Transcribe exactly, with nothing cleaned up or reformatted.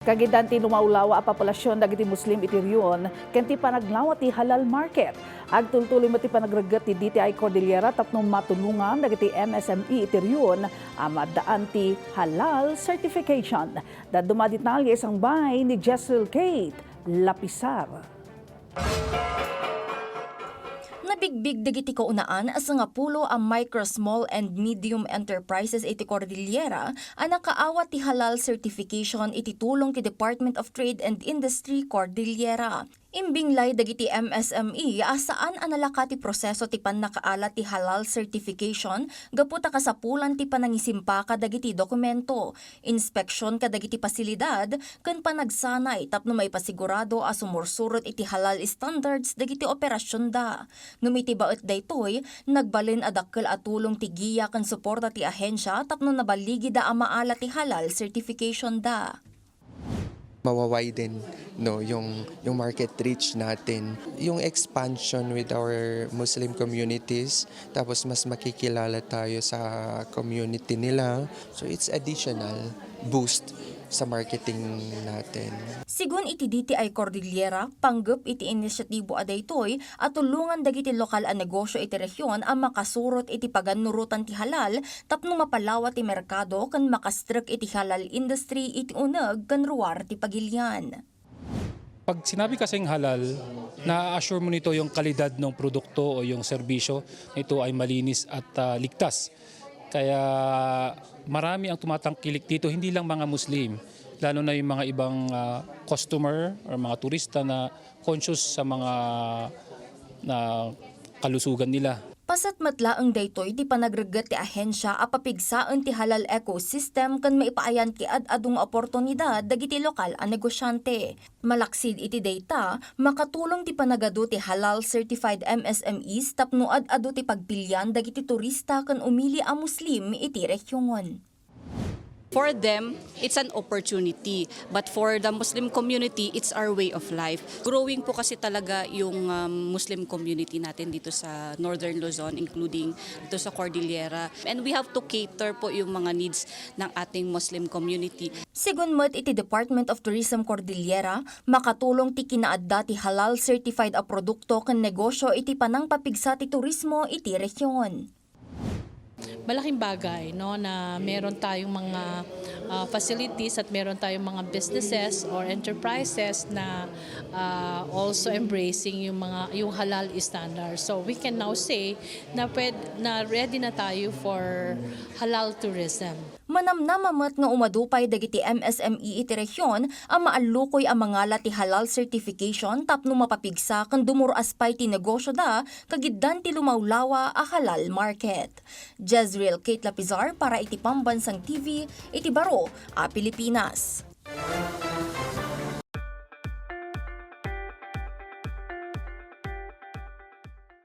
Kagiddan ti lumawlawa a populasyon dagiti Muslim iti rehiyon ken ti panaglawa ti halal market. Agtultuloy met ti panagregget ti D T I Cordillera tapno matulongan dagiti M S M E iti rehiyon a maaddaan ti halal certification. Dadduma a detalye, isangbay ni Jezreel Kate Lapisar. Nabigbig dagiti kaunaan a sangapulo a micro, small, and medium enterprises iti Cordillera a nakaawat ti halal certification iti tulong ti Department of Trade and Industry Cordillera. Imbinglay dagiti M S M E a saan a nalaka ti proseso ti pannakaala ti halal certification gapu ta kasapulan ti panangisimpaka dagiti dokumento, inspeksion kadagiti pasilidad, ken panagsanay tapno maipasigurado a sumursurot iti halal standards dagiti operasionda. Ngem iti baet daytoy, nagbalin a dakkel a tulong ti giya ken suporta ti ahensia tapno nabaligida a maala ti halal certificationda. Mawa-widen, no, yung, yung market reach natin, yung expansion with our Muslim communities, tapos mas makikilala tayo sa community nila. So it's additional boost sa marketing natin. Sigun iti D T I Cordillera, panggep iti inisyatibo a daytoy a tulongan dagiti lokal a negosyo iti rehiyon a makasurot iti pagannurotan ti halal tapno mapalawa ti merkado ken makastrek iti halal industry iti uneg ken ruar ti pagilian. Pag sinabi kasing halal, na-assure mo nito yung kalidad ng produkto o yung serbisyo na ito ay malinis at ah, ligtas. Kaya marami ang tumatangkilik dito, hindi lang mga Muslim, lalo na yung mga ibang ah, customer or mga turista na conscious sa mga na kalusugan nila. Paset met laeng daytoy ti panagregget ti ahensia a papigsaen ti halal ecosystem ken maipaayan ti ad-adu nga oportunidad dagiti lokal a negosyante. Malaksid iti dayta, makatulong ti panagadu ti halal certified M S M Es tapno ad-adu ti pagpilian dagiti turista ken umili a Muslim iti rehiyon. For them, it's an opportunity. But for the Muslim community, it's our way of life. Growing po kasi talaga yung um, Muslim community natin dito sa Northern Luzon, including dito sa Cordillera. And we have to cater po yung mga needs ng ating Muslim community. Sigun met iti Department of Tourism Cordillera, makatulong ti kinaadda ti halal certified a produkto ken negosyo iti panangpapigsa ti turismo iti rehiyon. Malaking bagay, no, na meron tayong mga ah, facilities at meron tayong mga businesses or enterprises na ah, also embracing yung mga yung halal standards. So we can now say na pwed, na ready na tayo for halal tourism. Manamnama met nga umadu pay dagiti M S M E iti rehiyon a maallukoy a mangala ti halal certification tapno mapapigsa ken dumur-as pay ti negosyoda kagiddan ti lumawlawa a halal market. Jezreel Kate Lapizar para iti Pambansang T V iti baro a Pilipinas.